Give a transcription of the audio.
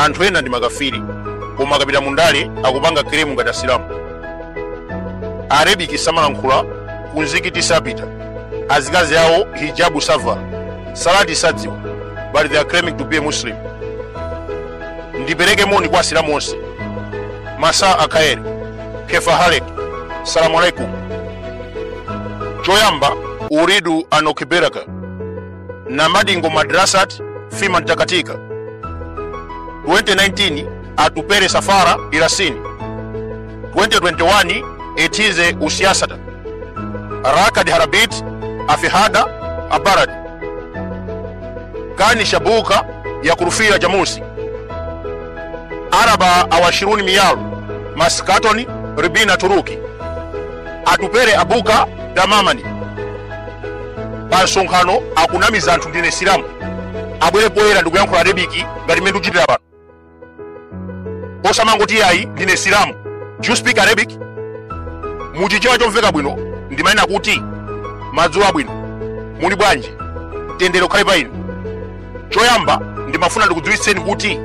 Anthu ena ndi makafiri, koma akapita mundale akupanga claim ngati asilamu. Arabic samalankhula, kunzikiti sapita, azikazi awo hijabu savala, salati sadziwa, but they are claiming to be a Muslim. Ndipereke moni kwa asilamu onse. Masa akhaeri, kefa halek, salamu alaikum. Choyamba, uridu anokiberaka Namadingo madrasat fi mantakatika 2019 atupere safara irasini 2021 etize usiasata rakad harabit afihada abarad kani shabuka ya kurufira jamusi araba awashiruni miyalu maskatoni ribina turuki atupere abuka damamani. Pa msonkhano akunamiza anthu ndine silamu, abwere poyera ndikuyankhula Arabic ngati mmene ndikuchitira pano, osamangoti ayi ndine silamu. Do you speak Arabic? Muchichewa chomveka bwino ndimanena kuti madzulo abwino, muli bwanji, mtendere ukhale pa inu. Choyamba ndimafuna ndikudziwitseni kuti